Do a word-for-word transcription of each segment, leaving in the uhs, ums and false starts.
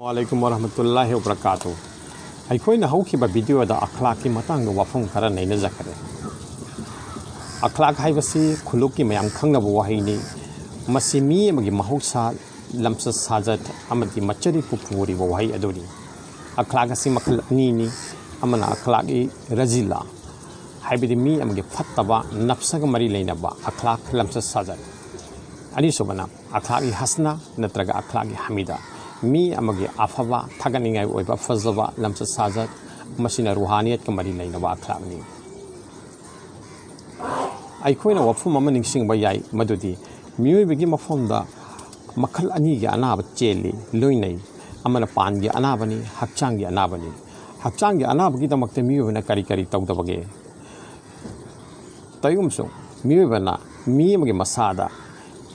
ꯋꯥꯂꯩꯀꯨꯝ ꯋꯔꯍꯃꯇꯨꯜꯂꯥꯍꯤ ꯋꯕꯔꯀꯥꯇꯨ꯫ ꯑꯩꯈꯣꯏꯅ ꯍꯧꯈꯤꯕ ꯚꯤꯗꯤꯑꯣꯗ ꯑꯈ꯭ꯂꯥꯛꯀꯤ ꯃꯇꯥꯡꯗ ꯋꯥꯐꯝ ꯈꯔ ꯅꯩꯅꯖꯈ꯭ꯔꯦ꯫ ꯑꯈ꯭ꯂꯥꯛ ꯍꯥꯏꯕꯁꯤ ꯈꯨꯜꯂꯨꯛꯀꯤ ꯃꯌꯥꯝ ꯈꯪꯅꯕ ꯋꯥꯍꯩꯅꯤ꯫ ꯃꯁꯤ ꯃꯤ ꯑꯃꯒꯤ ꯃꯍꯧꯁꯥ, ꯂꯝꯆꯠ ꯁꯥꯖꯠ ꯑꯃꯗꯤ ꯃꯆꯔꯤ ꯄꯨꯄꯨꯔꯤꯕ ꯋꯥꯍꯩ ꯑꯗꯨꯅꯤ꯫ ꯑꯈ꯭ꯂꯥꯛ ꯑꯁꯤ ꯃꯈꯜ ꯑꯅꯤꯅꯤ꯫ ꯑꯃꯅ ꯑꯈ꯭ꯂꯥꯛ ꯏ ꯔꯖꯤꯂꯥ, ꯍꯥꯏꯕꯗꯤ ꯃꯤ ꯑꯃꯒꯤ ꯐꯠꯇꯕ ꯅꯞꯁꯒ ꯃꯔꯤ ꯂꯩꯅꯕ ꯑꯈ꯭ꯂꯥꯛ, ꯂꯝꯆꯠ ꯁꯥꯖꯠ꯫ ꯑꯅꯤꯁꯨꯕꯅ ꯑꯈ꯭ꯂꯥꯛ ꯏ ꯍꯁꯅꯥ ꯅꯠꯇ꯭ꯔꯒ ꯑꯈ꯭ꯂꯥꯛ ꯏ ꯍꯃꯤꯗꯥ, ꯃꯤ ꯑꯃꯒꯤ ꯑꯐꯕ, ꯊꯥꯒꯠꯅꯤꯡꯉꯥꯏ ꯑꯣꯏꯕ ꯐꯖꯕ ꯂꯝꯆꯠ ꯁꯥꯖꯠ꯫ ꯃꯁꯤꯅ ꯔꯨꯍꯥꯅꯤꯌꯠꯀ ꯃꯔꯤ ꯂꯩꯅꯕ ꯑꯈ꯭ꯂꯥꯛꯅꯤ꯫ ꯑꯩꯈꯣꯏꯅ ꯋꯥꯐꯝ ꯑꯃ ꯅꯤꯡꯁꯤꯡꯕ ꯌꯥꯏ, ꯃꯗꯨꯗꯤ ꯃꯤꯑꯣꯏꯕꯒꯤ ꯃꯐꯝꯗ ꯃꯈꯜ ꯑꯅꯤꯒꯤ ꯑꯅꯥꯕ ꯆꯦꯜꯂꯤ, ꯂꯣꯏꯅꯩ꯫ ꯑꯃꯅ ꯄꯥꯟꯒꯤ ꯑꯅꯥꯕꯅꯤ, ꯍꯛꯆꯥꯡꯒꯤ ꯑꯅꯥꯕꯅꯤ꯫ ꯍꯛꯆꯥꯡꯒꯤ ꯑꯅꯥꯕꯒꯤꯗꯃꯛꯇ ꯃꯤꯑꯣꯏꯕꯅ ꯀꯔꯤ ꯀꯔꯤ ꯇꯧꯗꯕꯒꯦ? ꯇꯧꯏꯒꯨꯝꯕꯁꯨꯡ ꯃꯤꯑꯣꯏꯕꯅ ꯃꯤ ꯑꯃꯒꯤ ꯃꯁꯥꯗ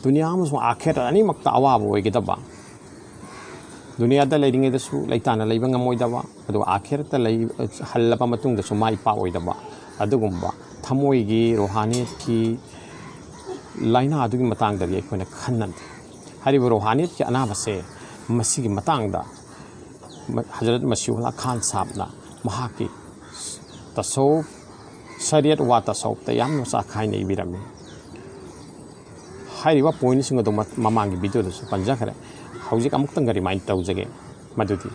ꯗꯨꯅꯤꯌꯥ ꯑꯃꯁꯨꯡ ꯑꯥꯈꯤꯔꯠ ꯑꯅꯤꯃꯛꯇ ꯑꯋꯥꯕ ꯑꯣꯏꯒꯗꯕ, ꯗꯨꯅꯤꯌꯥꯗ ꯂꯩꯔꯤꯉꯩꯗꯁꯨ ꯂꯩꯇꯥꯅ ꯂꯩꯕ ꯉꯝꯃꯣꯏꯗꯕ, ꯑꯗꯨꯒ ꯑꯥꯈꯤꯔꯠꯇ ꯂꯩ, ꯍꯜꯂꯕ ꯃꯇꯨꯡꯗꯁꯨ ꯃꯥꯏ ꯄꯥꯛꯑꯣꯏꯗꯕ, ꯑꯗꯨꯒꯨꯝꯕ ꯊꯃꯣꯏꯒꯤ, ꯔꯣꯍꯥꯅꯤꯌꯠꯀꯤ ꯂꯥꯏꯅꯥ ꯑꯗꯨꯒꯤ ꯃꯇꯥꯡꯗꯗꯤ ꯑꯩꯈꯣꯏꯅ ꯈꯟꯅꯗꯦ꯫ ꯍꯥꯏꯔꯤꯕ ꯔꯣꯍꯥꯅꯤꯌꯠꯀꯤ ꯑꯅꯥꯕꯁꯦ, ꯃꯁꯤꯒꯤ ꯃꯇꯥꯡꯗ ꯍꯖꯔꯠ ꯃꯁꯤꯍꯨꯜꯂꯥ ꯈꯥꯟ ꯁꯥꯍꯕꯅ ꯃꯍꯥꯛꯀꯤ ꯇꯁꯧꯐ, ꯁꯔꯤꯌꯠ ꯋꯥ ꯇꯁꯧꯐꯇ ꯌꯥꯝꯅ ꯆꯥꯛꯈꯥꯏꯅ ꯏꯕꯤꯔꯝꯃꯤ꯫ ꯍꯥꯏꯔꯤꯕ ꯄꯣꯏꯟꯠꯁꯤꯡ ꯑꯗꯨ ꯃ-, ꯃꯃꯥꯡꯒꯤ ꯚꯤꯗꯤꯑꯣꯗꯁꯨ ꯄꯟꯖꯈ꯭ꯔꯦ꯫ ꯍꯧꯖꯤꯛ ꯑꯃꯨꯛꯇꯪꯒ ꯔꯤꯃꯥꯏꯟ ꯇꯧꯖꯒꯦ, ꯃꯗꯨꯗꯤ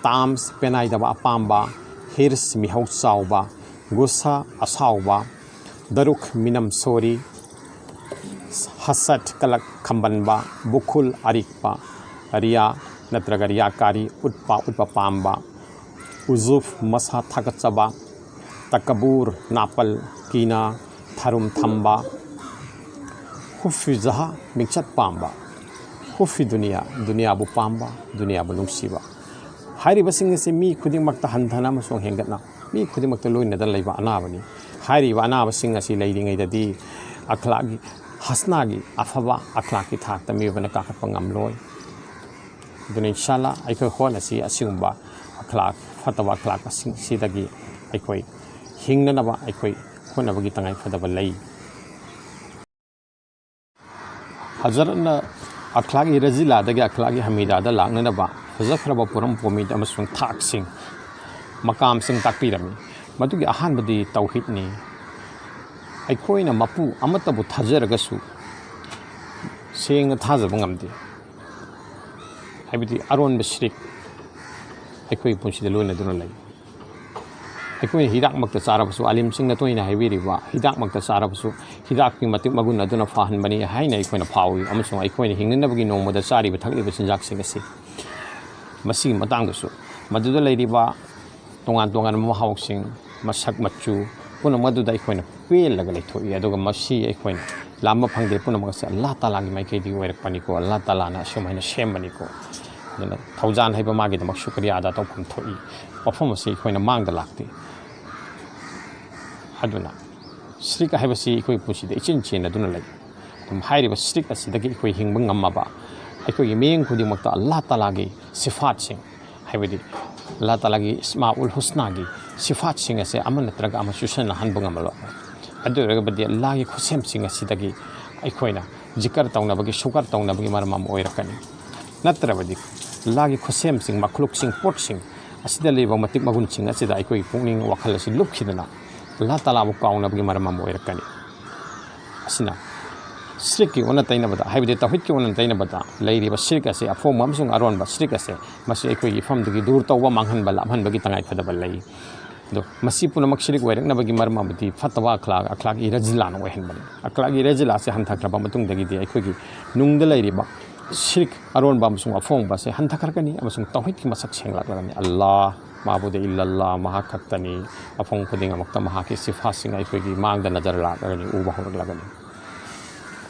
ꯇꯥꯝꯁ, ꯄꯦꯅꯥꯏꯗꯕ ꯑꯄꯥꯝꯕ, ꯍꯤꯔꯁ, ꯃꯤꯍꯧ ꯆꯥꯎꯕ, ꯒꯨꯁꯥ, ꯑꯁꯥꯎꯕ, ꯗꯔꯨꯛ, ꯃꯤꯅꯝ ꯁꯣꯔꯤ, ꯍꯁꯠ, ꯀꯂꯛ ꯈꯝꯕꯟꯕ, ꯕꯨꯈꯨꯜ, ꯑꯔꯤꯛꯄ, ꯔꯤꯌꯥ ꯅꯠꯇ꯭ꯔꯒ ꯔꯤꯌꯥꯀꯥꯔꯤ, ꯎꯠꯄ, ꯎꯠꯄ ꯄꯥꯝꯕ, ꯎꯖꯨꯐ, ꯃꯁꯥ ꯊꯥꯒꯠꯆꯕ, ꯇꯀꯕꯨꯔ, ꯅꯥꯄꯜ, ꯀꯤꯅꯥ, ꯊꯔꯨꯝ ꯊꯝꯕ, ꯍꯨꯐꯤ ꯖꯍꯥ, ꯃꯤꯡꯆꯠ ꯄꯥꯝꯕ, ꯍꯨꯐꯤ ꯗꯨꯅꯤꯌꯥ, ꯗꯨꯅꯤꯌꯥꯕꯨ ꯄꯥꯝꯕ, ꯗꯨꯅꯤꯌꯥꯕꯨ ꯅꯨꯡꯁꯤꯕ꯫ ꯍꯥꯏꯔꯤꯕꯁꯤꯡ ꯑꯁꯤ ꯃꯤ ꯈꯨꯗꯤꯡꯃꯛꯇ ꯍꯟꯊꯅ ꯑꯃꯁꯨꯡ ꯍꯦꯟꯒꯠꯅ ꯃꯤ ꯈꯨꯗꯤꯡꯃꯛꯇ ꯂꯣꯏꯅꯗꯅ ꯂꯩꯕ ꯑꯅꯥꯕꯅꯤ꯫ ꯍꯥꯏꯔꯤꯕ ꯑꯅꯥꯕꯁꯤꯡ ꯑꯁꯤ ꯂꯩꯔꯤꯉꯩꯗꯗꯤ ꯑꯈ꯭ꯂꯥꯛꯀꯤ ꯍꯁꯅꯥꯒꯤ ꯑꯐꯕ ꯑꯈ꯭ꯂꯥꯛꯀꯤ ꯊꯥꯛꯇ ꯃꯤꯑꯣꯏꯕꯅ ꯀꯥꯈꯠꯄ ꯉꯝꯂꯣꯏ꯫ ꯑꯗꯨꯅ ꯏꯟꯁꯥꯜꯂꯥ ꯑꯩꯈꯣꯏ ꯍꯣꯠꯅꯁꯤ ꯑꯁꯤꯒꯨꯝꯕ ꯑꯈ꯭ꯂꯥꯛ, ꯐꯠꯇꯕ ꯑꯈ꯭ꯂꯥꯛꯁꯤꯡꯁꯤꯗꯒꯤ ꯑꯩꯈꯣꯏ ꯍꯤꯡꯅꯅꯕ ꯑꯩꯈꯣꯏ ꯍꯣꯠꯅꯕꯒꯤ ꯇꯉꯥꯏ ꯐꯗꯕ ꯂꯩ꯫ ꯍꯖꯔꯠꯅ ꯑꯈ꯭ꯂꯥꯛꯀꯤ ꯔꯖꯤꯂꯥꯗꯒꯤ ꯑꯈ꯭ꯂꯥꯛꯀꯤ ꯍꯃꯤꯗꯥꯗ ꯂꯥꯛꯅꯅꯕ ꯐꯖꯈ꯭ꯔꯕ ꯄꯣꯔꯝ ꯄꯣꯃꯤꯠ ꯑꯃꯁꯨꯡ ꯊꯥꯛꯁꯤꯡ, ꯃꯀꯥꯝꯁꯤꯡ ꯇꯥꯛꯄꯤꯔꯝꯃꯤ꯫ ꯃꯗꯨꯒꯤ ꯑꯍꯥꯟꯕꯗꯤ ꯇꯧꯍꯤꯗꯅꯤ꯫ ꯑꯩꯈꯣꯏꯅ ꯃꯄꯨ ꯑꯃꯠꯇꯕꯨ ꯊꯥꯖꯔꯒꯁꯨ ꯁꯦꯡꯅ ꯊꯥꯖꯕ ꯉꯝꯗꯦ꯫ ꯍꯥꯏꯕꯗꯤ ꯑꯔꯣꯟꯕ ꯁꯤꯔꯤꯛ ꯑꯩꯈꯣꯏꯒꯤ ꯄꯨꯟꯁꯤꯗ ꯂꯣꯏꯅꯗꯨꯅ ꯂꯩ꯫ ꯑꯩꯈꯣꯏꯅ ꯍꯤꯗꯥꯛꯃꯛꯇ ꯆꯥꯔꯕꯁꯨ, ꯑꯥꯂꯤꯝꯁꯤꯡꯅ ꯇꯣꯏꯅ ꯍꯥꯏꯕꯤꯔꯤꯕ, ꯍꯤꯗꯥꯛꯃꯛꯇ ꯆꯥꯔꯕꯁꯨ ꯍꯤꯗꯥꯛꯀꯤ ꯃꯇꯤꯛ ꯃꯒꯨꯟ ꯑꯗꯨꯅ ꯐꯍꯟꯕꯅꯤ ꯍꯥꯏꯅ ꯑꯩꯈꯣꯏꯅ ꯐꯥꯎꯏ꯫ ꯑꯃꯁꯨꯡ ꯑꯩꯈꯣꯏꯅ ꯍꯤꯡꯅꯅꯕꯒꯤ ꯅꯣꯡꯃꯗ ꯆꯥꯔꯤꯕ ꯊꯛꯂꯤꯕ ꯆꯤꯟꯖꯥꯛꯁꯤꯡ ꯑꯁꯤ ꯃꯁꯤꯒꯤ ꯃꯇꯥꯡꯗꯁꯨ ꯃꯗꯨꯗ ꯂꯩꯔꯤꯕ ꯇꯣꯉꯥꯟ ꯇꯣꯉꯥꯟꯕ ꯃꯍꯥꯎꯁꯤꯡ, ꯃꯁꯛ ꯃꯆꯨ ꯄꯨꯝꯅꯃꯛ ꯑꯗꯨꯗ ꯑꯩꯈꯣꯏꯅ ꯄꯦꯜꯂꯒ ꯂꯩꯊꯣꯛꯏ꯫ ꯑꯗꯨꯒ ꯃꯁꯤ ꯑꯩꯈꯣꯏꯅ ꯂꯥꯝꯕ ꯐꯪꯗꯦ ꯄꯨꯝꯅꯃꯛ ꯑꯁꯤ ꯑꯜꯂꯥꯍ ꯇꯥꯂꯥꯒꯤ ꯃꯥꯏꯀꯩꯗꯒꯤ ꯑꯣꯏꯔꯛꯄꯅꯤꯀꯣ, ꯑꯜꯂꯥꯍ ꯇꯥꯂꯥꯅ ꯑꯁꯨꯃꯥꯏꯅ ꯁꯦꯝꯕꯅꯤꯀꯣ꯫ ꯑꯗꯨꯅ ꯊꯧꯖꯥꯟ ꯍꯥꯏꯕ ꯃꯥꯒꯤꯗꯃꯛ ꯁꯨꯀ꯭ꯔꯤꯌꯥ ꯑꯗꯥ ꯇꯧꯐꯝ ꯊꯣꯛꯏ꯫ ꯋꯥꯐꯝ ꯑꯁꯤ ꯑꯩꯈꯣꯏꯅ ꯃꯥꯡꯗ ꯂꯥꯛꯇꯦ꯫ ꯑꯗꯨꯅ ꯁꯤꯔꯤꯛ ꯍꯥꯏꯕꯁꯤ ꯑꯩꯈꯣꯏ ꯄꯨꯟꯁꯤꯗ ꯏꯆꯦꯟ ꯆꯦꯟꯅꯗꯨꯅ ꯂꯩ꯫ ꯑꯗꯨꯝ ꯍꯥꯏꯔꯤꯕ ꯁꯤꯔꯤꯛ ꯑꯁꯤꯗꯒꯤ ꯑꯩꯈꯣꯏ ꯍꯤꯡꯕ ꯉꯝꯃꯕ, ꯑꯩꯈꯣꯏꯒꯤ ꯃꯤꯠꯌꯦꯡ ꯈꯨꯗꯤꯡꯃꯛꯇ ꯑꯜꯂꯥꯍ ꯇꯥꯂꯥꯒꯤ ꯁꯤꯐꯥꯠꯁꯤꯡ, ꯍꯥꯏꯕꯗꯤ ꯑꯜꯂꯥꯍ ꯇꯥꯂꯥꯒꯤ ꯏꯁꯃꯥꯎꯜ ꯍꯨꯁꯅꯥꯒꯤ ꯁꯤꯐꯥꯠꯁꯤꯡ ꯑꯁꯦ ꯑꯃ ꯅꯠꯇ꯭ꯔꯒ ꯑꯃ ꯆꯨꯁꯟꯅꯍꯟꯕ ꯉꯝꯃꯕ, ꯑꯗꯨ ꯑꯣꯏꯔꯒꯕꯗꯤ ꯑꯜꯂꯥꯍꯒꯤ ꯈꯨꯠꯁꯦꯝꯁꯤꯡ ꯑꯁꯤꯗꯒꯤ ꯑꯩꯈꯣꯏꯅ ꯖꯤꯀꯔ ꯇꯧꯅꯕꯒꯤ, ꯁꯨꯀꯔ ꯇꯧꯅꯕꯒꯤ ꯃꯔꯝ ꯑꯃ ꯑꯣꯏꯔꯛꯀꯅꯤ꯫ ꯅꯠꯇ꯭ꯔꯕꯗꯤ ꯑꯜꯂꯥꯍꯒꯤ ꯈꯨꯠꯁꯦꯝꯁꯤꯡ, ꯃꯈꯂꯨꯛꯁꯤꯡ, ꯄꯣꯠꯁꯤꯡ ꯑꯁꯤꯗ ꯂꯩꯕ ꯃꯇꯤꯛ ꯃꯒꯨꯟꯁꯤꯡ ꯑꯁꯤꯗ ꯑꯩꯈꯣꯏꯒꯤ ꯄꯨꯛꯅꯤꯡ ꯋꯥꯈꯜ ꯑꯁꯤ ꯂꯨꯞꯈꯤꯗꯅ ꯑꯜꯂꯥꯍ ꯇꯥꯂꯥꯕꯨ ꯀꯥꯎꯅꯕꯒꯤ ꯃꯔꯝ ꯑꯃ ꯑꯣꯏꯔꯛꯀꯅꯤ꯫ ꯑꯁꯤꯅ ꯁꯤꯔꯤꯛꯀꯤ ꯑꯣꯟꯅ ꯇꯩꯅꯕꯗ, ꯍꯥꯏꯕꯗꯤ ꯇꯧꯍꯤꯗꯀꯤ ꯑꯣꯟꯅ ꯇꯩꯅꯕꯗ ꯂꯩꯔꯤꯕ ꯁꯤꯔꯤꯛ ꯑꯁꯤ, ꯑꯐꯣꯡꯕ ꯑꯃꯁꯨꯡ ꯑꯔꯣꯟꯕ ꯁꯤꯔꯤꯛ ꯑꯁꯦ, ꯃꯁꯤ ꯑꯩꯈꯣꯏꯒꯤ ꯏꯐꯝꯗꯒꯤ ꯗꯨꯔ ꯇꯧꯕ, ꯃꯥꯡꯍꯟꯕ, ꯂꯥꯞꯍꯟꯕꯒꯤ ꯇꯉꯥꯏꯐꯗꯕ ꯂꯩ꯫ ꯑꯗꯣ ꯃꯁꯤ ꯄꯨꯝꯅꯃꯛ ꯁꯤꯔꯤꯛ ꯑꯣꯏꯔꯛꯅꯕꯒꯤ ꯃꯔꯝ ꯑꯃꯗꯤ ꯐꯠꯇꯕ ꯑꯈ꯭ꯂꯥꯛ, ꯑꯈ꯭ꯂꯥꯛꯀꯤ ꯔꯖꯤꯂꯥꯅ ꯑꯣꯏꯍꯟꯕꯅꯤ꯫ ꯑꯈ꯭ꯂꯥꯛꯀꯤ ꯔꯖꯤꯂꯥꯁꯦ ꯍꯟꯊꯈ꯭ꯔꯕ ꯃꯇꯨꯡꯗꯒꯤꯗꯤ ꯑꯩꯈꯣꯏꯒꯤ ꯅꯨꯡꯗ ꯂꯩꯔꯤꯕ ꯁꯤꯔꯤꯛ, ꯑꯔꯣꯟꯕ ꯑꯃꯁꯨꯡ ꯑꯐꯣꯡꯕ ꯑꯁꯦ ꯍꯟꯊꯈ꯭ꯔꯛꯀꯅꯤ ꯑꯃꯁꯨꯡ ꯇꯧꯍꯤꯗꯀꯤ ꯃꯁꯛ ꯁꯦꯡꯂꯛꯂꯒꯅꯤ꯫ ꯑꯜꯂꯥꯍ ꯃꯥꯕꯨꯗ ꯏꯜꯂꯜꯂꯥꯍ, ꯃꯍꯥꯛ ꯈꯛꯇꯅꯤ꯫ ꯑꯐꯣꯡ ꯈꯨꯗꯤꯡꯃꯛꯇ ꯃꯍꯥꯛꯀꯤ ꯁꯤꯐꯥꯁꯤꯡ ꯑꯩꯈꯣꯏꯒꯤ ꯃꯥꯡꯗ ꯅꯖꯔ ꯂꯥꯛꯂꯒꯅꯤ, ꯎꯕ ꯍꯧꯔꯛꯂꯒꯅꯤ꯫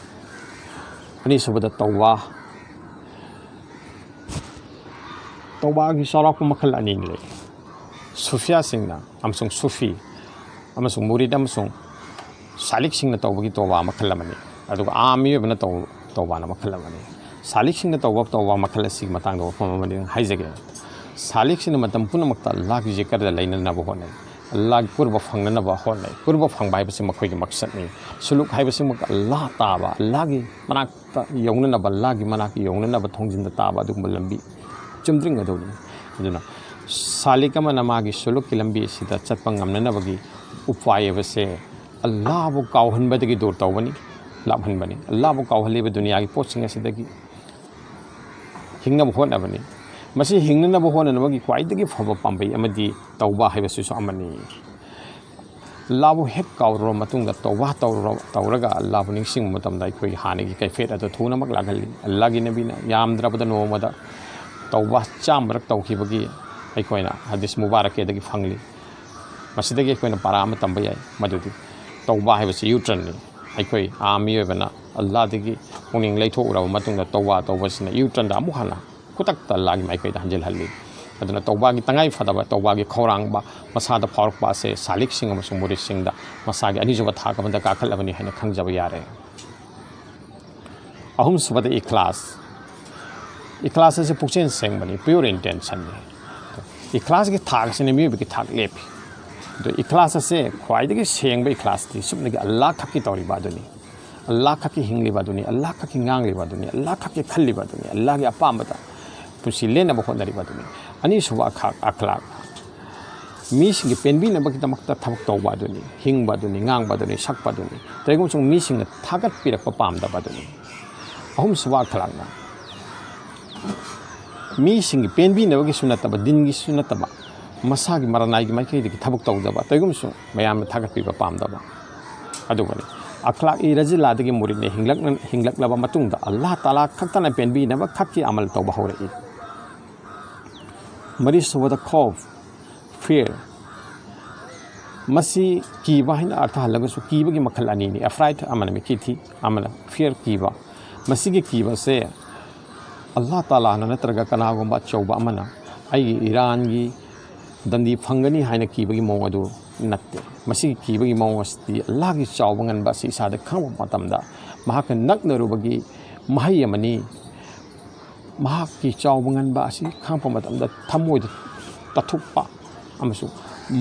ꯑꯅꯤꯁꯨꯕꯗ ꯇꯧꯕꯥ꯫ ꯇꯧꯕꯥꯒꯤ ꯆꯥꯎꯔꯥꯛꯄ ꯃꯈꯜ ꯑꯅꯤ ꯂꯩ꯫ ꯁꯨꯐꯤꯌꯥꯁꯤꯡꯅ ꯑꯃꯁꯨꯡ ꯁꯨꯐꯤ ꯑꯃꯁꯨꯡ ꯃꯨꯔꯤꯗ ꯑꯃꯁꯨꯡ ꯁꯥꯂꯤꯛꯁꯤꯡꯅ ꯇꯧꯕꯒꯤ ꯇꯧꯕꯥ ꯃꯈꯜ ꯑꯃꯅꯤ, ꯑꯗꯨꯒ ꯑꯥꯝ ꯃꯤꯑꯣꯏꯕꯅ ꯇꯧ-, ꯇꯧꯕꯥꯅ ꯃꯈꯜ ꯑꯃꯅꯤ꯫ ꯁꯥꯂꯤꯛꯁꯤꯡꯅ ꯇꯧꯕ ꯇꯧꯕꯥ ꯃꯈꯜ ꯑꯁꯤꯒꯤ ꯃꯇꯥꯡꯗ ꯋꯥꯐꯝ ꯑꯃꯅꯤ ꯍꯥꯏꯖꯒꯦ꯫ ꯁꯥꯂꯤꯛꯁꯤꯡꯅ ꯃꯇꯝ ꯄꯨꯝꯅꯃꯛꯇ ꯑꯜꯂꯥꯍꯒꯤ ꯖꯤꯀꯔꯗ ꯂꯩꯅꯅꯕ ꯍꯣꯠꯅꯩ꯫ ꯑꯜꯂꯥꯍꯒꯤ ꯀꯨꯔꯕ ꯐꯪꯅꯅꯕ ꯍꯣꯠꯅꯩ꯫ ꯀꯨꯔꯕ ꯐꯪꯕ ꯍꯥꯏꯕꯁꯤ ꯃꯈꯣꯏꯒꯤ ꯃꯛꯁꯠꯅꯤ꯫ ꯁꯨꯂꯨꯛ ꯍꯥꯏꯕꯁꯤꯃꯛ ꯑꯜꯂꯥꯍ ꯇꯥꯕ, ꯑꯜꯂꯥꯍꯒꯤ ꯃꯅꯥꯛꯇ ꯌꯧꯅꯅꯕ, ꯑꯜꯂꯥꯍꯒꯤ ꯃꯅꯥꯛꯇ ꯌꯧꯅꯅꯕ ꯊꯣꯡꯖꯤꯟꯗ ꯇꯥꯕ ꯑꯗꯨꯒꯨꯝꯕ ꯂꯝꯕꯤ꯫ ꯆꯨꯝꯗ꯭ꯔꯤꯡꯒꯗꯧꯔꯤꯅꯤ꯫ ꯑꯗꯨꯅ ꯁꯥꯂꯤꯛ ꯑꯃꯅ ꯃꯥꯒꯤ ꯁꯨꯂꯨꯛꯀꯤ ꯂꯝꯕꯤ ꯑꯁꯤꯗ ꯆꯠꯄ ꯉꯝꯅꯅꯕꯒꯤ ꯎꯄꯥꯏ ꯍꯥꯏꯕꯁꯦ ꯑꯜꯂꯥꯍꯕꯨ ꯀꯥꯎꯍꯟꯕꯗꯒꯤ ꯗꯨꯔ ꯇꯧꯕꯅꯤ, ꯂꯥꯞꯍꯟꯕꯅꯤ꯫ ꯑꯜꯂꯥꯍꯕꯨ ꯀꯥꯎꯍꯜꯂꯤꯕ ꯗꯨꯅꯤꯌꯥꯒꯤ ꯄꯣꯠꯁꯤꯡ ꯑꯁꯤꯗꯒꯤ ꯍꯤꯡꯅꯕ ꯍꯣꯠꯅꯕꯅꯤ꯫ ꯃꯁꯤ ꯍꯤꯡꯅꯅꯕ ꯍꯣꯠꯅꯅꯕꯒꯤ ꯈ꯭ꯋꯥꯏꯗꯒꯤ ꯐꯕ ꯄꯥꯝꯕꯩ ꯑꯃꯗꯤ ꯇꯧꯕꯥ ꯍꯥꯏꯕꯁꯤꯁꯨ ꯑꯃꯅꯤ꯫ ꯑꯜꯂꯥꯍꯕꯨ ꯍꯦꯛ ꯀꯥꯎꯔꯨꯔꯕ ꯃꯇꯨꯡꯗ ꯇꯧꯕꯥ ꯇꯧꯔꯨꯔ-, ꯇꯧꯔꯒ ꯑꯜꯂꯥꯍꯕꯨ ꯅꯤꯡꯁꯤꯡꯕ ꯃꯇꯝꯗ ꯑꯩꯈꯣꯏꯒꯤ ꯍꯥꯟꯅꯒꯤ ꯀꯩꯐꯦꯠ ꯑꯗꯨ ꯊꯨꯅꯃꯛ ꯂꯥꯛꯍꯜꯂꯤ꯫ ꯑꯜꯂꯥꯍꯒꯤ ꯅꯕꯤꯅ ꯌꯥꯝꯗ꯭ꯔꯕꯗ ꯅꯣꯡꯃꯗ ꯇꯧꯕꯥ ꯆꯥꯝꯃꯔꯛ ꯇꯧꯈꯤꯕꯒꯤ ꯑꯩꯈꯣꯏꯅ ꯍꯗꯤꯁ ꯃꯨꯕꯥꯔꯛꯀꯤꯗꯒꯤ ꯐꯪꯂꯤ꯫ ꯃꯁꯤꯗꯒꯤ ꯑꯩꯈꯣꯏꯅ ꯄꯥꯔꯥ ꯑꯃ ꯇꯝꯕ ꯌꯥꯏ, ꯃꯗꯨꯗꯤ ꯇꯧꯕꯥ ꯍꯥꯏꯕꯁꯤ ꯌꯨꯇ꯭ꯔꯟꯅꯤ꯫ ꯑꯩꯈꯣꯏ ꯑꯥ ꯃꯤꯑꯣꯏꯕꯅ ꯑꯜꯂꯥꯍꯗꯒꯤ ꯄꯨꯛꯅꯤꯡ ꯂꯩꯊꯣꯛꯎꯔꯕ ꯃꯇꯨꯡꯗ ꯇꯧꯕꯥ ꯇꯧꯕꯁꯤꯅ ꯌꯨꯇ꯭ꯔꯟꯗ ꯑꯃꯨꯛ ꯍꯟꯅ ꯈꯨꯗꯛꯇ ꯑꯜꯂꯥꯍꯒꯤ ꯃꯥꯏꯀꯩꯗ ꯍꯟꯖꯤꯜꯍꯜꯂꯤ꯫ ꯑꯗꯨꯅ ꯇꯧꯕꯥꯒꯤ ꯇꯉꯥꯏ ꯐꯗꯕ, ꯇꯧꯕꯥꯒꯤ ꯈꯧꯔꯥꯡꯕ ꯃꯁꯥꯗ ꯐꯥꯎꯔꯛꯄ ꯑꯁꯦ ꯁꯥꯂꯤꯛꯁꯤꯡ ꯑꯃꯁꯨꯡ ꯃꯨꯔꯤꯗꯁꯤꯡꯗ ꯃꯁꯥꯒꯤ ꯑꯅꯤꯁꯨꯕ ꯊꯥꯛ ꯑꯃꯗ ꯀꯥꯈꯠꯂꯕꯅꯤ ꯍꯥꯏꯅ ꯈꯪꯖꯕ ꯌꯥꯔꯦ꯫ ꯑꯍꯨꯝꯁꯨꯕꯗ ꯏꯈ꯭ꯂꯥꯁ꯫ ꯏꯈ꯭ꯂꯥꯁ ꯑꯁꯤ ꯄꯨꯛꯆꯦꯜ ꯁꯦꯡꯕꯅꯤ, pure intentionꯅꯤ꯫ ꯏꯈ꯭ꯂꯥꯁꯀꯤ ꯊꯥꯛ ꯑꯁꯤꯅ ꯃꯤꯑꯣꯏꯕꯒꯤ ꯊꯥꯛ ꯂꯦꯞꯄꯤ꯫ ꯑꯗꯣ ꯏꯈ꯭ꯂꯥꯁ ꯑꯁꯦ ꯈ꯭ꯋꯥꯏꯗꯒꯤ ꯁꯦꯡꯕ ꯏꯈ꯭ꯂꯥꯁꯇꯤ ꯁꯨꯞꯅꯒꯤ ꯑꯜꯂꯥꯍ ꯈꯛꯀꯤ ꯇꯧꯔꯤꯕ ꯑꯗꯨꯅꯤ꯫ ꯑꯜꯂꯥꯍ ꯈꯛꯀꯤ ꯍꯤꯡꯂꯤꯕ ꯑꯗꯨꯅꯤ, ꯑꯜꯂꯥꯍ ꯈꯛꯀꯤ ꯉꯥꯡꯂꯤꯕ ꯑꯗꯨꯅꯤ, ꯑꯜꯂꯥꯍ ꯈꯛꯀꯤ ꯈꯜꯂꯤꯕ ꯑꯗꯨꯅꯤ, ꯑꯜꯂꯥꯍꯒꯤ ꯑꯄꯥꯝꯕꯗ ꯄꯨꯟꯁꯤ ꯂꯦꯟꯅꯕ ꯍꯣꯠꯅꯔꯤꯕ ꯑꯗꯨꯅꯤ꯫ ꯑꯅꯤꯁꯨꯕ ꯑꯈꯥꯛ, ꯑꯈ꯭ꯂꯥꯛ꯫ ꯃꯤꯁꯤꯡꯒꯤ ꯄꯦꯟꯕꯤꯅꯕꯒꯤꯗꯃꯛꯇ ꯊꯕꯛ ꯇꯧꯕ ꯑꯗꯨꯅꯤ, ꯍꯤꯡꯕ ꯑꯗꯨꯅꯤ, ꯉꯥꯡꯕ ꯑꯗꯨꯅꯤ, ꯁꯛꯄ ꯑꯗꯨꯅꯤ꯫ ꯀꯔꯤꯒꯨꯝꯕ ꯁꯨꯝ ꯃꯤꯁꯤꯡꯅ ꯊꯥꯒꯠꯄꯤꯔꯛꯄ ꯄꯥꯝꯗꯕ ꯑꯗꯨꯅꯤ꯫ ꯑꯍꯨꯝꯁꯨꯕ ꯑꯈ꯭ꯂꯥꯛꯅ ꯃꯤꯁꯤꯡꯒꯤ ꯄꯦꯟꯕꯤꯅꯕꯒꯤꯁꯨ ꯅꯠꯇꯕ, ꯗꯤꯟꯒꯤꯁꯨ ꯅꯠꯇꯕ, ꯃꯁꯥꯒꯤ ꯃꯔꯅꯥꯏꯒꯤ ꯃꯥꯏꯀꯩꯗꯒꯤ ꯊꯕꯛ ꯇꯧꯗꯕ, ꯀꯔꯤꯒꯨꯝꯕꯁꯨ ꯃꯌꯥꯝꯅ ꯊꯥꯒꯠꯄꯤꯕ ꯄꯥꯝꯗꯕ ꯑꯗꯨꯒꯅꯤ꯫ ꯑꯈ꯭ꯂꯥꯛ ꯏ ꯔꯖꯤꯂꯥꯗꯒꯤ ꯃꯨꯔꯤꯗꯅ ꯍꯤꯡꯂꯛꯅ-, ꯍꯤꯡꯂꯛꯂꯕ ꯃꯇꯨꯡꯗ ꯑꯜꯂꯥꯍ ꯇꯥꯂꯥ ꯈꯛꯇꯅ ꯄꯦꯟꯕꯤꯅꯕ ꯈꯛꯀꯤ ꯑꯃꯜ ꯇꯧꯕ ꯍꯧꯔꯛꯏ꯫ ꯃꯔꯤꯁꯨꯕꯗ ꯈꯧꯐ, fear꯫ ꯃꯁꯤ ꯀꯤꯕ ꯍꯥꯏꯅ ꯑꯔꯊ ꯍꯜꯂꯒꯁꯨ ꯀꯤꯕꯒꯤ ꯃꯈꯜ ꯑꯅꯤꯅꯤ, ꯑꯦꯐ꯭ꯔꯥꯏꯠ ꯑꯃꯅ ꯃꯤꯠꯀꯤ ꯊꯤ, ꯑꯃꯅ fear, ꯀꯤꯕ꯫ ꯃꯁꯤꯒꯤ ꯀꯤꯕꯁꯦ ꯑꯜꯂꯥꯍ ꯇꯥꯂꯥꯅ ꯅꯠꯇ꯭ꯔꯒ ꯀꯅꯥꯒꯨꯝꯕ ꯑꯆꯧꯕ ꯑꯃꯅ ꯑꯩꯒꯤ ꯏꯔꯥꯟꯒꯤ ꯗꯟꯗꯤ ꯐꯪꯒꯅꯤ ꯍꯥꯏꯅ ꯀꯤꯕꯒꯤ ꯃꯑꯣꯡ ꯑꯗꯨ ꯅꯠꯇꯦ꯫ ꯃꯁꯤꯒꯤ ꯀꯤꯕꯒꯤ ꯃꯑꯣꯡ ꯑꯁꯤꯗꯤ ꯑꯜꯂꯥꯍꯒꯤ ꯆꯥꯎꯕ ꯉꯟꯕ ꯑꯁꯤ ꯏꯁꯥꯗ ꯈꯪꯕ ꯃꯇꯝꯗ ꯃꯍꯥꯛꯀ ꯅꯛꯅꯔꯨꯕꯒꯤ ꯃꯍꯩ ꯑꯃꯅꯤ꯫ ꯃꯍꯥꯛꯀꯤ ꯆꯥꯎꯕ ꯉꯟꯕ ꯑꯁꯤ ꯈꯪꯉꯛꯄ ꯃꯇꯝꯗ ꯊꯃꯣꯏꯗ ꯇꯠꯊꯣꯛꯄ ꯑꯃꯁꯨꯡ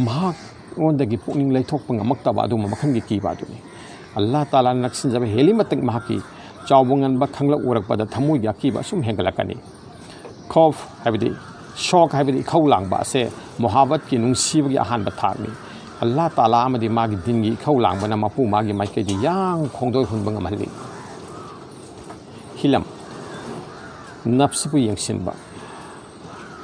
ꯃꯍꯥꯛꯉꯣꯟꯗꯒꯤ ꯄꯨꯛꯅꯤꯡ ꯂꯩꯊꯣꯛꯄ ꯉꯝꯃꯛꯇꯕ ꯑꯗꯨꯒꯨꯝꯕ ꯃꯈꯜꯒꯤ ꯀꯤꯕ ꯑꯗꯨꯅꯤ꯫ ꯑꯜꯂꯥꯍ ꯇꯥꯂꯥꯅ ꯅꯛꯁꯤꯟꯖꯕ ꯍꯦꯜꯂꯤ ꯃꯇꯤꯛ ꯃꯍꯥꯛꯀꯤ ꯆꯥꯎꯕ ꯉꯟꯕ ꯈꯪꯂꯛ ꯎꯔꯛꯄꯗ ꯊꯃꯣꯏꯒꯤ ꯑꯀꯤꯕ ꯑꯁꯨꯝ ꯍꯦꯟꯒꯠꯂꯛꯀꯅꯤ꯫ ꯈꯧꯐ ꯍꯥꯏꯕꯗꯤ, ꯁꯣꯛ ꯍꯥꯏꯕꯗꯤ ꯏꯈꯧ ꯂꯥꯡꯕ ꯑꯁꯦ ꯃꯣꯍꯥꯕꯠꯀꯤ, ꯅꯨꯡꯁꯤꯕꯒꯤ ꯑꯍꯥꯟꯕ ꯊꯥꯛꯅꯤ꯫ ꯑꯜꯂꯥꯍ ꯇꯥꯂꯥ ꯑꯃꯗꯤ ꯃꯥꯒꯤ ꯗꯤꯟꯒꯤ ꯏꯈꯧ ꯂꯥꯡꯕꯅ ꯃꯄꯨ ꯃꯥꯒꯤ ꯃꯥꯏꯀꯩꯗ ꯌꯥꯡ ꯈꯣꯡꯗꯣꯏ ꯍꯨꯟꯕ ꯉꯝꯍꯜꯂꯤ꯫ ꯍꯤꯂꯝ, ꯅꯐꯁꯄꯨ ꯌꯦꯡꯁꯤꯟꯕ꯫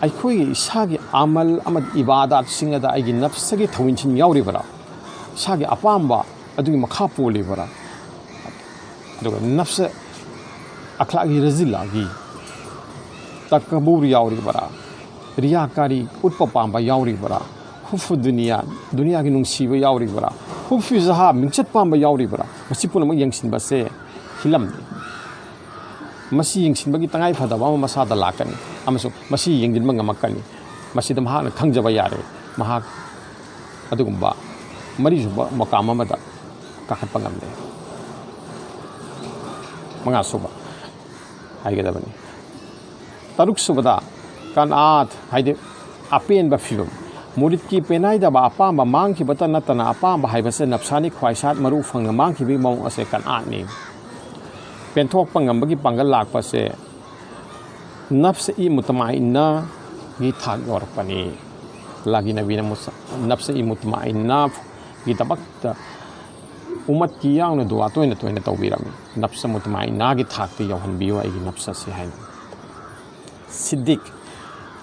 ꯑꯩꯈꯣꯏꯒꯤ ꯏꯁꯥꯒꯤ ꯑꯃꯜ ꯑꯃꯗꯤ ꯏꯕꯥꯗꯥꯠꯁꯤꯡ ꯑꯗ ꯑꯩꯒꯤ ꯅꯐꯁꯒꯤ ꯊꯧꯏꯟꯁꯤꯟ ꯌꯥꯎꯔꯤꯕꯔꯥ? ꯏꯁꯥꯒꯤ ꯑꯄꯥꯝꯕ ꯑꯗꯨꯒꯤ ꯃꯈꯥ ꯄꯣꯜꯂꯤꯕꯔꯥ? ꯑꯗꯨꯒ ꯅꯐꯁ ꯑꯈ꯭ꯂꯥꯛꯀꯤ ꯔꯖꯤꯜꯂꯥꯒꯤ ꯇꯀꯕꯨꯔ ꯌꯥꯎꯔꯤꯕꯔꯥ? ꯔꯤꯌꯥꯀꯥꯔꯤ, ꯎꯠꯄ ꯄꯥꯝꯕ ꯌꯥꯎꯔꯤꯕꯔꯥ? ꯍꯨꯐꯨ ꯗꯨꯅꯤꯌꯥ, ꯗꯨꯅꯤꯌꯥꯒꯤ ꯅꯨꯡꯁꯤꯕ ꯌꯥꯎꯔꯤꯕꯔꯥ? ꯍꯨꯐꯨ ꯖꯍꯥ, ꯃꯤꯡꯆꯠ ꯄꯥꯝꯕ ꯌꯥꯎꯔꯤꯕꯔꯥ? ꯃꯁꯤ ꯄꯨꯝꯅꯃꯛ ꯌꯦꯡꯁꯤꯟꯕꯁꯦ ꯍꯤꯂꯝꯅꯤ꯫ ꯃꯁꯤ ꯌꯦꯡꯁꯤꯟꯕꯒꯤ ꯇꯉꯥꯏ ꯐꯗꯕ ꯑꯃ ꯃꯁꯥꯗ ꯂꯥꯛꯀꯅꯤ ꯑꯃꯁꯨꯡ ꯃꯁꯤ ꯌꯦꯡꯁꯤꯟꯕ ꯉꯝꯃꯛꯀꯅꯤ꯫ ꯃꯁꯤꯗ ꯃꯍꯥꯛꯅ ꯈꯪꯖꯕ ꯌꯥꯔꯦ, ꯃꯍꯥꯛ ꯑꯗꯨꯒꯨꯝꯕ ꯃꯔꯤꯁꯨꯕ ꯃꯀꯥꯝ ꯑꯃꯗ ꯀꯥꯈꯠꯄ ꯉꯝꯂꯦ꯫ ꯃꯉꯥꯁꯨꯕ ꯍꯥꯏꯒꯗꯕꯅꯤ꯫ ꯇꯔꯨꯛꯁꯨꯕꯗ ꯀꯅꯥꯠ ꯍꯥꯏꯗꯤ ꯑꯄꯦꯟꯕ ꯐꯤꯕꯝ꯫ ꯃꯨꯔꯤꯠꯀꯤ ꯄꯦꯅꯥꯏꯗꯕ ꯑꯄꯥꯝꯕ ꯃꯥꯡꯈꯤꯕꯇ ꯅꯠꯇꯅ ꯑꯄꯥꯝꯕ ꯍꯥꯏꯕꯁꯦ ꯅꯞꯁꯥꯅꯤ ꯈ꯭ꯋꯥꯏꯁꯥꯠ ꯃꯔꯨ ꯐꯪꯅ ꯃꯥꯡꯈꯤꯕꯒꯤ ꯃꯑꯣꯡ ꯑꯁꯦ ꯀꯅꯥꯠꯅꯤ꯫ ꯄꯦꯟꯊꯣꯛꯄ ꯉꯝꯕꯒꯤ ꯄꯥꯡꯒꯜ ꯂꯥꯛꯄꯁꯦ ꯅꯐꯁ ꯏ ꯃꯨꯇꯃꯥꯏꯟꯅꯒꯤ ꯊꯥꯛ ꯌꯧꯔꯛꯄꯅꯤ꯫ ꯑꯜꯂꯥꯍꯒꯤ ꯅꯕꯤꯅ ꯃꯨꯁ-, ꯅꯐꯁ ꯏ ꯃꯨꯇꯃꯥꯏꯟꯅꯒꯤꯗꯃꯛꯇ ꯎꯃꯠꯀꯤ ꯌꯥꯎꯅ ꯗꯨꯋꯥ ꯇꯣꯏꯅ ꯇꯣꯏꯅ ꯇꯧꯕꯤꯔꯝꯃꯤ꯫ ꯅꯐꯁ ꯃꯨꯇꯃꯥꯏꯟꯅꯒꯤ ꯊꯥꯛꯇ ꯌꯧꯍꯟꯕꯤꯌꯨ ꯑꯩꯒꯤ ꯅꯐꯁ ꯑꯁꯤ ꯍꯥꯏꯅ꯫ ꯁꯤꯗꯤꯛ,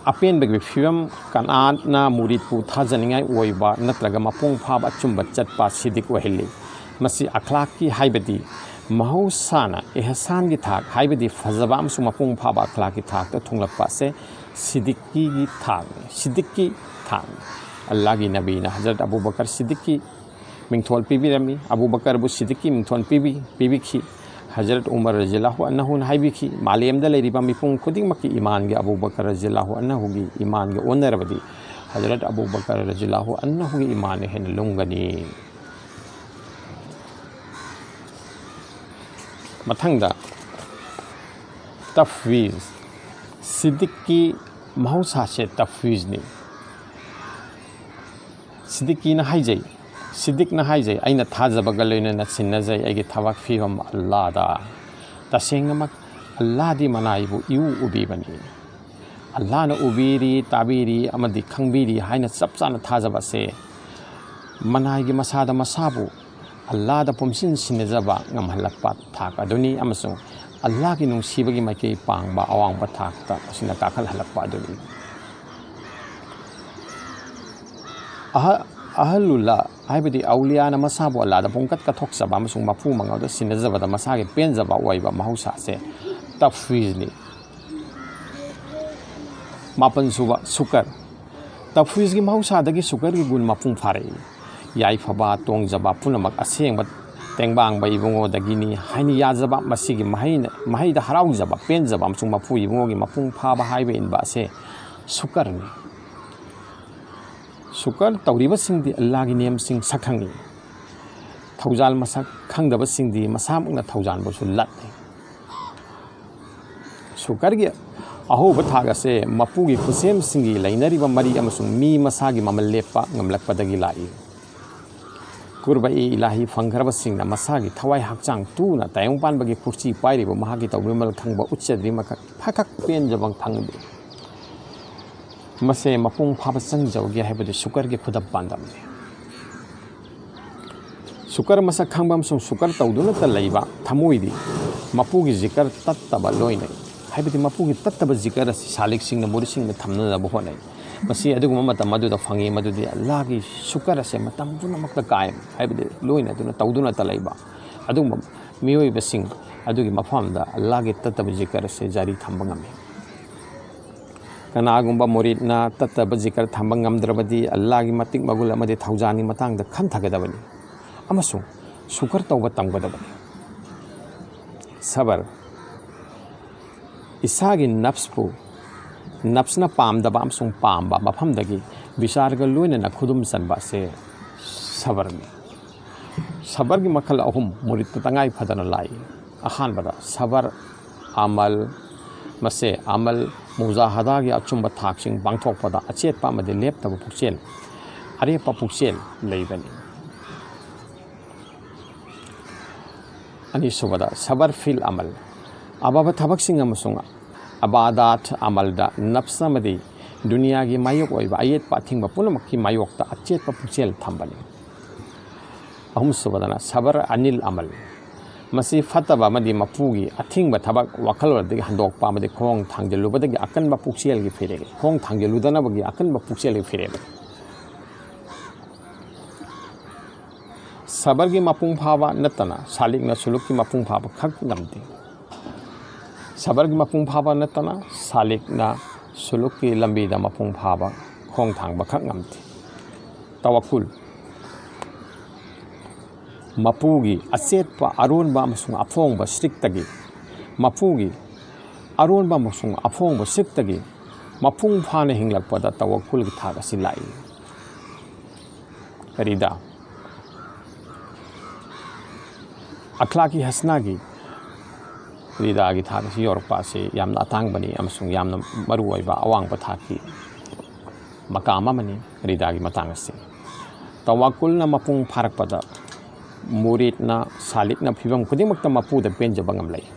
ꯑꯄꯦꯟꯕꯒꯤ ꯐꯤꯕꯝ꯫ ꯀꯅꯥꯠꯅ ꯃꯨꯔꯤꯠꯄꯨ ꯊꯥꯖꯅꯤꯡꯉꯥꯏ ꯑꯣꯏꯕ ꯅꯠꯇ꯭ꯔꯒ ꯃꯄꯨꯡ ꯐꯥꯕ ꯑꯆꯨꯝꯕ ꯆꯠꯄ ꯁꯤꯗꯤꯛ ꯑꯣꯏꯍꯜꯂꯤ꯫ ꯃꯁꯤ ꯑꯈ꯭ꯂꯥꯛꯀꯤ ꯍꯥꯏꯕꯗꯤ ꯃꯍꯧꯁꯥꯅ ꯑꯦꯍꯁꯥꯟꯒꯤ ꯊꯥꯛ ꯍꯥꯏꯕꯗꯤ ꯐꯖꯕ ꯑꯃꯁꯨꯡ ꯃꯄꯨꯡ ꯐꯥꯕ ꯑꯈ꯭ꯂꯥꯛꯀꯤ ꯊꯥꯛꯇ ꯊꯨꯡꯂꯛꯄ ꯑꯁꯦ ꯁꯤꯗꯤꯛꯀꯤꯒꯤ ꯊꯥꯛꯅꯤ, ꯁꯤꯗꯤꯛꯀꯤ ꯊꯥꯛꯅꯤ꯫ ꯑꯜꯂꯥꯍꯒꯤ ꯅꯕꯤꯅ ꯍꯖꯔꯠ ꯑꯕꯨ ꯕꯀꯔ ꯁꯤꯗꯤꯛꯀꯤ ꯃꯤꯡꯊꯣꯜ ꯄꯤꯕꯤꯔꯝꯃꯤ꯫ ꯑꯕꯨ ꯕꯀꯔꯕꯨ ꯁꯤꯗꯤꯛꯀꯤ ꯃꯤꯡꯊꯣꯜ ꯄꯤꯕꯤ-, ꯄꯤꯕꯤꯈꯤ꯫ ꯍꯖꯔꯠ ꯎꯃꯔ ꯔꯖꯤꯌꯜꯂꯥꯍꯨ ꯑꯟꯍꯨꯅ ꯍꯥꯏꯕꯤꯈꯤ, "ꯃꯥꯂꯦꯝꯗ ꯂꯩꯔꯤꯕ ꯃꯤꯄꯨꯝ ꯈꯨꯗꯤꯡꯃꯛꯀꯤ ꯏꯃꯥꯟꯒꯤ ꯑꯕꯨ ꯕꯀꯔ ꯔꯖꯤꯌꯜꯂꯥꯍꯨ ꯑꯟꯍꯨꯒꯤ ꯏꯃꯥꯟꯒ ꯑꯣꯟꯅꯔꯕꯗꯤ ꯍꯖꯔꯠ ꯑꯕꯨ ꯕꯀꯔ ꯔꯖꯤꯌꯜꯂꯥꯍꯨ ꯑꯟꯍꯨꯒꯤ ꯏꯃꯥꯟꯅ ꯍꯦꯟꯅ ꯂꯨꯝꯒꯅꯤ"꯫ ꯃꯊꯪꯗ ꯇꯐꯋꯤꯖ꯫ ꯁꯤꯗꯤꯛꯀꯤ ꯃꯍꯧꯁꯥꯁꯦ ꯇꯐꯋꯤꯖꯅꯤ꯫ ꯁꯤꯗꯤꯛꯀꯤꯅ ꯍꯥꯏꯖꯩ, ꯁꯤꯗꯤꯛꯅ ꯍꯥꯏꯖꯩ, "ꯑꯩꯅ ꯊꯥꯖꯕꯒ ꯂꯣꯏꯅꯅ ꯁꯤꯟꯅꯖꯩ ꯑꯩꯒꯤ ꯊꯕꯛ ꯐꯤꯕꯝ ꯑꯜꯂꯥꯗ꯫ ꯇꯁꯦꯡꯅꯃꯛ ꯑꯜꯂꯥꯗꯤ ꯃꯅꯥꯏꯕꯨ ꯏꯎ ꯎꯕꯤꯕꯅꯤ"꯫ ꯑꯜꯂꯥꯅ ꯎꯕꯤꯔꯤ, ꯇꯥꯕꯤꯔꯤ ꯑꯃꯗꯤ ꯈꯪꯕꯤꯔꯤ ꯍꯥꯏꯅ ꯆꯞ ꯆꯥꯅ ꯊꯥꯖꯕ ꯑꯁꯦ ꯃꯅꯥꯏꯒꯤ ꯃꯁꯥꯗ ꯃꯁꯥꯕꯨ ꯑꯜꯂꯥꯗ ꯄꯨꯝꯁꯤꯟ ꯁꯤꯟꯅꯖꯕ ꯉꯝꯍꯜꯂꯛꯄ ꯊꯥꯛ ꯑꯗꯨꯅꯤ, ꯑꯃꯁꯨꯡ ꯑꯜꯂꯥꯒꯤ ꯅꯨꯡꯁꯤꯕꯒꯤ ꯃꯥꯏꯀꯩ ꯄꯥꯡꯕ ꯑꯋꯥꯡꯕ ꯊꯥꯛꯇ ꯃꯁꯤꯅ ꯀꯥꯈꯠꯍꯜꯂꯛꯄ ꯑꯗꯨꯅꯤ꯫ ꯑꯍ-, ꯑꯍꯜꯂꯨꯜꯂꯥ ꯍꯥꯏꯕꯗꯤ ꯑꯧꯂꯤꯌꯥꯅ ꯃꯁꯥꯕꯨ ꯑꯜꯂꯥꯗ ꯄꯨꯡꯀꯠ ꯀꯠꯊꯣꯛꯆꯕ ꯑꯃꯁꯨꯡ ꯃꯄꯨ ꯃꯉꯣꯟꯗ ꯁꯤꯟꯅꯖꯕꯗ ꯃꯁꯥꯒꯤ ꯄꯦꯟꯖꯕ ꯑꯣꯏꯕ ꯃꯍꯧꯁꯥꯁꯦ ꯇꯐꯋꯤꯖꯅꯤ꯫ ꯃꯥꯄꯟꯁꯨꯕ, ꯁꯨꯀꯔ꯫ ꯇꯐꯋꯤꯖꯒꯤ ꯃꯍꯧꯁꯥꯗꯒꯤ ꯁꯨꯀꯔꯒꯤ ꯒꯨꯟ ꯃꯄꯨꯡ ꯐꯥꯔꯛꯏ꯫ ꯌꯥꯏꯐꯕ, ꯇꯣꯡꯖꯕ ꯄꯨꯝꯅꯃꯛ ꯑꯁꯦꯡꯕ ꯇꯦꯡꯕꯥꯡꯕ ꯏꯕꯨꯡꯉꯣꯗꯒꯤꯅꯤ ꯍꯥꯏꯅ ꯌꯥꯖꯕ, ꯃꯁꯤꯒꯤ ꯃꯍꯩꯅ, ꯃꯍꯩꯗ ꯍꯔꯥꯎꯖꯕ, ꯄꯦꯟꯖꯕ ꯑꯃꯁꯨꯡ ꯃꯄꯨ ꯏꯕꯨꯡꯉꯣꯒꯤ ꯃꯄꯨꯡ ꯐꯥꯕ ꯍꯥꯏꯕ ꯏꯟꯕ ꯑꯁꯦ ꯁꯨꯀꯔꯅꯤ꯫ ꯁꯨꯀꯔ ꯇꯧꯔꯤꯕꯁꯤꯡꯗꯤ ꯑꯜꯂꯥꯒꯤ ꯅꯤꯌꯝꯁꯤꯡ ꯁꯛꯈꯪꯏ꯫ ꯊꯧꯖꯥꯜ ꯃꯁꯛ ꯈꯪꯗꯕꯁꯤꯡꯗꯤ ꯃꯁꯥꯃꯛꯅ ꯊꯧꯖꯥꯟꯕꯁꯨ ꯂꯠꯂꯤ꯫ ꯁꯨꯀꯔꯒꯤ ꯑꯍꯧꯕ ꯊꯥꯛ ꯑꯁꯦ ꯃꯄꯨꯒꯤ ꯈꯨꯠꯁꯦꯝꯁꯤꯡꯒꯤ ꯂꯩꯅꯔꯤꯕ ꯃꯔꯤ ꯑꯃꯁꯨꯡ ꯃꯤ ꯃꯁꯥꯒꯤ ꯃꯃꯜ ꯂꯦꯞꯄ ꯉꯝꯂꯛꯄꯗꯒꯤ ꯂꯥꯛꯏ꯫ ꯀꯨꯔꯕ-ꯏ ꯏꯂꯥꯍꯤ ꯐꯪꯈ꯭ꯔꯕꯁꯤꯡꯅ ꯃꯁꯥꯒꯤ ꯊꯋꯥꯏ ꯍꯛꯆꯥꯡ ꯇꯨꯅ ꯇꯥꯏꯌꯣꯡ ꯄꯥꯟꯕꯒꯤ ꯈꯨꯠꯁꯤ ꯄꯥꯏꯔꯤꯕ ꯃꯍꯥꯛꯀꯤ ꯇꯧꯕꯤꯃꯜ ꯈꯪꯕ ꯎꯠꯆꯗ꯭ꯔꯤ ꯃꯈꯛ ꯐꯈꯛ ꯄꯦꯟꯖꯕ ꯐꯪꯗꯦ꯫ ꯃꯁꯦ ꯃꯄꯨꯡ ꯐꯥꯕ ꯆꯪꯖꯕꯒꯦ ꯍꯥꯏꯕꯗꯤ ꯁꯨꯀꯔꯒꯤ ꯈꯨꯗꯝ ꯄꯥꯟꯗꯝꯅꯤ꯫ ꯁꯨꯀꯔ ꯃꯁꯛ ꯈꯪꯕ ꯑꯃꯁꯨꯡ ꯁꯨꯀꯔ ꯇꯧꯗꯨꯅꯇ ꯂꯩꯕ ꯊꯃꯣꯏꯗꯤ ꯃꯄꯨꯒꯤ ꯖꯤꯀꯔ ꯇꯠꯇꯕ ꯂꯣꯏꯅꯩ꯫ ꯍꯥꯏꯕꯗꯤ ꯃꯄꯨꯒꯤ ꯇꯠꯇꯕ ꯖꯤꯀꯔ ꯑꯁꯤ ꯁꯥꯂꯤꯛꯁꯤꯡꯅ, ꯃꯨꯔꯤꯁꯤꯡꯅ ꯊꯝꯅꯅꯕ ꯍꯣꯠꯅꯩ꯫ ꯃꯁꯤ ꯑꯗꯨꯒꯨꯝꯕ ꯃꯇꯝ ꯑꯗꯨꯗ ꯐꯪꯉꯤ, ꯃꯗꯨꯗꯤ ꯑꯜꯂꯥꯍꯒꯤ ꯁꯨꯀꯔ ꯑꯁꯦ ꯃꯇꯝ ꯄꯨꯝꯅꯃꯛꯇ ꯀꯥꯏꯝ, ꯍꯥꯏꯕꯗꯤ ꯂꯣꯏꯅꯗꯨꯅ ꯇꯧꯗꯨꯅꯇ ꯂꯩꯕ ꯑꯗꯨꯒꯨꯝꯕ ꯃꯤꯑꯣꯏꯕꯁꯤꯡ ꯑꯗꯨꯒꯤ ꯃꯐꯝꯗ ꯑꯜꯂꯥꯍꯒꯤ ꯇꯠꯇꯕ ꯖꯤꯀꯔ ꯑꯁꯦ ꯖꯥꯔꯤ ꯊꯝꯕ ꯉꯝꯃꯤ꯫ ꯀꯅꯥꯒꯨꯝꯕ ꯃꯨꯔꯤꯗꯅ ꯇꯠꯇꯕ ꯖꯤꯀꯔ ꯊꯝꯕ ꯉꯝꯗ꯭ꯔꯕꯗꯤ ꯑꯜꯂꯥꯍꯒꯤ ꯃꯇꯤꯛ ꯃꯒꯨꯟ ꯑꯃꯗꯤ ꯊꯧꯖꯥꯜꯒꯤ ꯃꯇꯥꯡꯗ ꯈꯟꯊꯒꯗꯕꯅꯤ ꯑꯃꯁꯨꯡ ꯁꯨꯀꯔ ꯇꯧꯕ ꯇꯝꯒꯗꯕꯅꯤ꯫ ꯁꯕꯔ, ꯏꯁꯥꯒꯤ ꯅꯐꯁꯄꯨ, ꯅꯐꯁꯅ ꯄꯥꯝꯗꯕ ꯑꯃꯁꯨꯡ ꯄꯥꯝꯕ ꯃꯐꯝꯗꯒꯤ ꯕꯤꯆꯥꯔꯒ ꯂꯣꯏꯅꯅ ꯈꯨꯗꯨꯝ ꯆꯟꯕ ꯑꯁꯦ ꯁꯕꯔꯅꯤ꯫ ꯁꯕꯔꯒꯤ ꯃꯈꯜ ꯑꯍꯨꯝ ꯃꯨꯔꯤꯗꯇ ꯇꯉꯥꯏ ꯐꯗꯅ ꯂꯥꯛꯏ꯫ ꯑꯍꯥꯟꯕꯗ, ꯁꯕꯔ ꯑꯃꯜ꯫ ꯃꯁꯦ ꯑꯃꯜ, ꯃꯨꯖꯥꯍꯗꯥꯒꯤ ꯑꯆꯨꯝꯕ ꯊꯥꯛꯁꯤꯡ ꯄꯥꯡꯊꯣꯛꯄꯗ ꯑꯆꯦꯠꯄ ꯑꯃꯗꯤ ꯂꯦꯞꯇꯕ ꯄꯨꯛꯆꯦꯜ, ꯑꯔꯦꯞꯄ ꯄꯨꯛꯆꯦꯜ ꯂꯩꯕꯅꯤ꯫ ꯑꯅꯤꯁꯨꯕꯗ, ꯁꯕꯔ ꯐꯤꯜ ꯑꯃꯜ꯫ ꯑꯐꯕ ꯊꯕꯛꯁꯤꯡ ꯑꯃꯁꯨꯡ ꯑꯕꯥꯗꯥꯠ ꯑꯃꯜꯗ ꯅꯞꯁ ꯑꯃꯗꯤ ꯗꯨꯅꯤꯌꯥꯒꯤ ꯃꯥꯌꯣꯛ ꯑꯣꯏꯕ ꯑꯌꯦꯠꯄ ꯑꯊꯤꯡꯕ ꯄꯨꯝꯅꯃꯛꯀꯤ ꯃꯥꯌꯣꯛꯇ ꯑꯆꯦꯠꯄ ꯄꯨꯛꯆꯦꯜ ꯊꯝꯕꯅꯤ꯫ ꯑꯍꯨꯝꯁꯨꯕꯗꯅ ꯁꯕꯔ ꯑꯅꯤꯜ ꯑꯃꯜ꯫ ꯃꯁꯤ ꯐꯠꯇꯕ ꯑꯃꯗꯤ ꯃꯄꯨꯒꯤ ꯑꯊꯤꯡꯕ ꯊꯕꯛ ꯋꯥꯈꯜꯂꯣꯟꯗꯒꯤ ꯍꯟꯗꯣꯛꯄ ꯑꯃꯗꯤ ꯈꯣꯡ ꯊꯥꯡꯖꯤꯜꯂꯨꯕꯗꯒꯤ ꯑꯀꯟꯕ ꯄꯨꯛꯆꯦꯜꯒꯤ ꯐꯤꯔꯦꯞ, ꯈꯣꯡ ꯊꯥꯡꯖꯤꯜꯂꯨꯗꯅꯕꯒꯤ ꯑꯀꯟꯕ ꯄꯨꯛꯆꯦꯜꯒꯤ ꯐꯤꯔꯦꯞ꯫ ꯁꯕꯔꯒꯤ ꯃꯄꯨꯡ ꯐꯥꯕ ꯅꯠꯇꯅ ꯁꯥꯂꯤꯛꯅ ꯁꯨꯂꯨꯛꯀꯤ ꯃꯄꯨꯡ ꯐꯥꯕ ꯈꯛ ꯉꯝꯗꯦ꯫ ꯁꯕꯔꯒꯤ ꯃꯄꯨꯡ ꯐꯥꯕ ꯅꯠꯇꯅ ꯁꯥꯂꯤꯛꯅ ꯁꯨꯂꯨꯛꯀꯤ ꯂꯝꯕꯤꯗ ꯃꯄꯨꯡ ꯐꯥꯕ ꯈꯣꯡ ꯊꯥꯡꯕ ꯈꯛ ꯉꯝꯗꯦ꯫ ꯇꯋꯥꯀꯨꯜ꯫ ꯃꯄꯨꯒꯤ ꯑꯆꯦꯠꯄ ꯑꯔꯣꯟꯕ ꯑꯃꯁꯨꯡ ꯑꯐꯣꯡꯕ ꯁ꯭ꯔꯤꯛꯇꯒꯤ, ꯃꯄꯨꯒꯤ ꯑꯔꯣꯟꯕ ꯑꯃꯁꯨꯡ ꯑꯐꯣꯡꯕ ꯁ꯭ꯔꯤꯛꯇꯒꯤ ꯃꯄꯨꯡ ꯐꯥꯅ ꯍꯤꯡꯂꯛꯄꯗ ꯇꯋꯥꯀꯨꯜꯒꯤ ꯊꯥꯛ ꯑꯁꯤ ꯂꯥꯛꯏ꯫ ꯔꯤꯗꯥ꯫ ꯑꯈ꯭ꯂꯥꯛꯀꯤ ꯍꯁꯅꯥꯒꯤ ꯔꯤꯗꯥꯒꯤ ꯊꯥꯛ ꯑꯁꯤ ꯌꯧꯔꯛꯄ ꯑꯁꯤ ꯌꯥꯝꯅ ꯑꯇꯥꯡꯕꯅꯤ ꯑꯃꯁꯨꯡ ꯌꯥꯝꯅ ꯃꯔꯨ ꯑꯣꯏꯕ ꯑꯋꯥꯡꯕ ꯊꯥꯛꯀꯤ ꯃꯀꯥꯝ ꯑꯃꯅꯤ꯫ ꯔꯤꯗꯥꯒꯤ ꯃꯇꯥꯡ ꯑꯁꯤ ꯇꯋꯥꯀꯨꯜꯅ ꯃꯄꯨꯡ ꯐꯥꯔꯛꯄꯗ ꯃꯨꯔꯤꯠꯅ, ꯁꯥꯂꯤꯛꯅ ꯐꯤꯕꯝ ꯈꯨꯗꯤꯡꯃꯛꯇ ꯃꯄꯨꯗ ꯄꯦꯟꯖꯕ ꯉꯝꯂꯛꯏ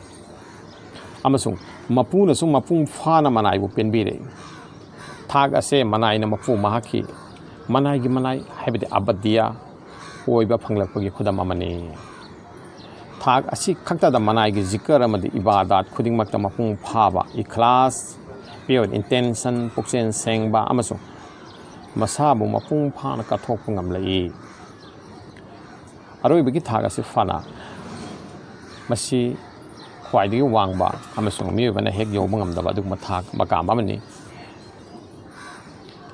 ꯑꯃꯁꯨꯡ ꯃꯄꯨꯅꯁꯨ ꯃꯄꯨꯡ ꯐꯥꯅ ꯃꯅꯥꯏꯕꯨ ꯄꯦꯟꯕꯤꯔꯛꯏ꯫ ꯊꯥꯛ ꯑꯁꯦ ꯃꯅꯥꯏꯅ ꯃꯄꯨ ꯃꯍꯥꯛꯀꯤ ꯃꯅꯥꯏꯒꯤ ꯃꯅꯥꯏ, ꯍꯥꯏꯕꯗꯤ ꯑꯕꯗꯤꯌꯥ ꯑꯣꯏꯕ ꯐꯪꯂꯛꯄꯒꯤ ꯈꯨꯗꯝ ꯑꯃꯅꯤ꯫ ꯊꯥꯛ ꯑꯁꯤ ꯈꯛꯇꯗ ꯃꯅꯥꯏꯒꯤ ꯖꯤꯀꯔ ꯑꯃꯗꯤ ꯏꯕꯥꯗꯥꯠ ꯈꯨꯗꯤꯡꯃꯛꯇ ꯃꯄꯨꯡ ꯐꯥꯕ ꯏꯈ꯭ꯂꯥꯁ, pure intention, ꯄꯨꯛꯆꯦꯜ ꯁꯦꯡꯕ ꯑꯃꯁꯨꯡ ꯃꯁꯥꯕꯨ ꯃꯄꯨꯡ ꯐꯥꯅ ꯀꯠꯊꯣꯛꯄ ꯉꯝꯂꯛꯏ꯫ ꯑꯔꯣꯏꯕꯒꯤ ꯊꯥꯛ ꯑꯁꯤ ꯐꯅ, ꯃꯁꯤ ꯈ꯭ꯋꯥꯏꯗꯒꯤ ꯋꯥꯡꯕ ꯑꯃꯁꯨꯡ ꯃꯤꯑꯣꯏꯕꯅ ꯍꯦꯛ ꯌꯧꯕ ꯉꯝꯗꯕ ꯑꯗꯨꯒꯨꯝꯕ ꯊꯥꯛ ꯃꯀꯥꯝ ꯑꯃꯅꯤ꯫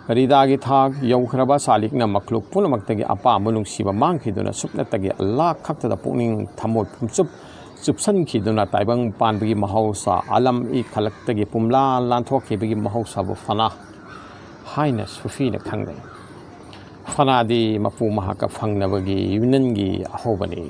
ꯔꯤꯗꯥꯒꯤ ꯊꯥꯛ ꯌꯧꯈ꯭ꯔꯕ ꯁꯥꯂꯤꯛꯅ ꯃꯈ꯭ꯂꯨꯛ ꯄꯨꯝꯅꯃꯛꯇꯒꯤ ꯑꯄꯥꯝꯕ ꯅꯨꯡꯁꯤꯕ ꯃꯥꯡꯈꯤꯗꯨꯅ ꯁꯨꯞꯅꯇꯒꯤ ꯑꯜꯂꯥꯍ ꯈꯛꯇꯗ ꯄꯨꯛꯅꯤꯡ ꯊꯃꯣꯏ ꯄꯨꯝꯆꯨꯞ ꯆꯨꯞꯁꯟꯈꯤꯗꯨꯅ ꯇꯥꯏꯕꯪ ꯄꯥꯟꯕꯒꯤ ꯃꯍꯧꯁꯥ, ꯑꯥꯂꯝ ꯏ ꯈꯂꯛꯇꯒꯤ ꯄꯨꯝꯂꯥ ꯂꯥꯟꯊꯣꯛꯈꯤꯕꯒꯤ ꯃꯍꯧꯁꯥꯕꯨ ꯐꯅꯥ ꯍꯥꯏꯅ ꯁꯨꯐꯤꯅ ꯈꯪꯅꯩ꯫ ꯐꯅꯥꯗꯤ ꯃꯄꯨ ꯃꯍꯥꯛꯀ ꯐꯪꯅꯕꯒꯤ ꯌꯨꯅꯤꯌꯟꯒꯤ ꯑꯍꯧꯕꯅꯤ꯫